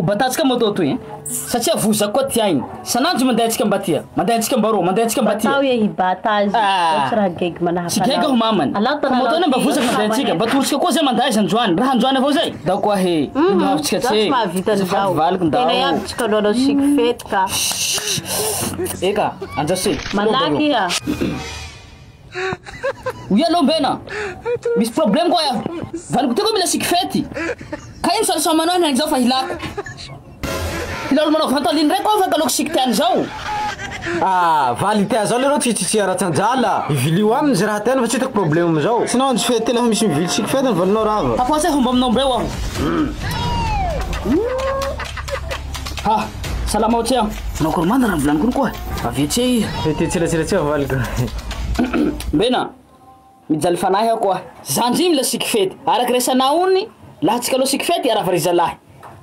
batatsika moto toy hein. Satria vozako koa ty aigny. Sanandro mandeha antsika mba tia, mandeha antsika mba rô, mandeha antsika mba tia. Batao iha hibata azy, Ah. tsy raha gaigy manahaka Tsy gaigy aho mamany. Alao Fa moto anie mba vozako mandeha antsika, mba torotsika koa zay mandeha aiza androany, raha androany avao zay. Ndao koa he, ino avitsika Zaho tse. tsy mahavita Azafady an'izao. valiko Tena ndao. iaby tsika alohanao siky fety ka. Eka, andraso e. Malaky iha. Oui allô Mbena. Misy problème koa iaho. Valiko ty koa mila siky fety. Ka ino solution manao henany zao fa hilako. Hila olo manao vente en ligne reko aho fa kaloko siky tiany zao. Ah, valy tia zao leroa tsy hitsitsia ratsan-jala. Ivilio aminy ze raha tiany fa tsy hitako problème amizao. Tsy naonjy fety lafa misy mivily siky fety ny valinao rava. Hafohasy homba aminao mbeo aho. Ha, salama ao tse aho. Manao akory manda raha volaniko koa. Avy etse iha. Fety tsilatsilatsy valiko. Mbena, mijaly fanahy aho koa. Zandry mila siky fety. Araky resanao ony, laha tsy kalao siky fety arava ry zalahy.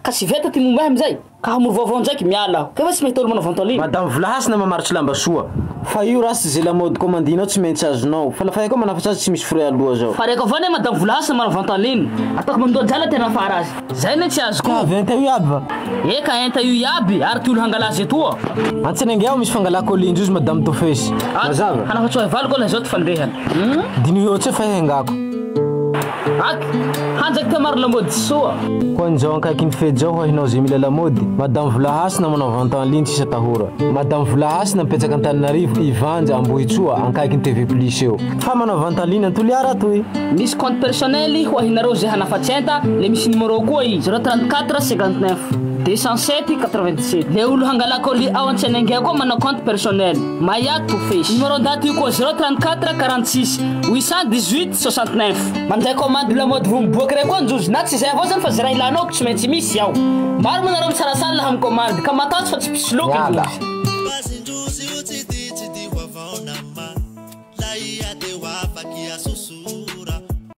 Ka tsy veta ty momba ahy amizay. Ka hamory vaovao ndraiky miala aho. Ka efa tsy mahita olo manao vente en ligne. Madame Volahasina mamarotry lamba soa. Fa io rasy ze lamaody commandinao tsy maintsy azonao. Fa lafa haiko manafatsy azy tsy misy frais aloha zao. Fa reko avao anie Madame Volahasina manao vente en ligne. Ataoko mandoa drala tena afara azy. Zay anie tsy azoko. Ka avy enta io iaby va? Eka enta io iaby ary ty olo hangala azy etoa. Antsenengy ao misy fangala colis ndrozy Madame Tofesy. Ato, Mazava? hanafatsoa ahy valiko laha zao ty fandehany. Diniho eo tse fa hengako. Aky, hanjaky ty maro lamaody soa. Koa njao ankaiky ny fety zao ho ahinao ze mila lamaody, Madame Volahasina manao vente en ligne tsisy atahora. Madame Volahasina mipetraka Antananarivo, Ivanja, Ambohitsoa, ankaiky ny TV Plus eo. Fa manao vente en ligne Toliara atoy. Misy compte personnel ho ahinareo ze hanafatsenta, le misy numéro koa i, 034 59 207 97. Le olo hangala colis ao Antsenengia koa manao compte personnel. Maya Tofesy. Numéro ndaty io koa 034 46 818 69. Manday commande lamaody vo miboaky rey koa njozy na tsy zay avao zany fa ze raha ilanao tsy maintsy misy ao. Maro moa nareo mitsarasara laha micommande ka matahotsy fa tsy mpisoloky Miala. ndrozy.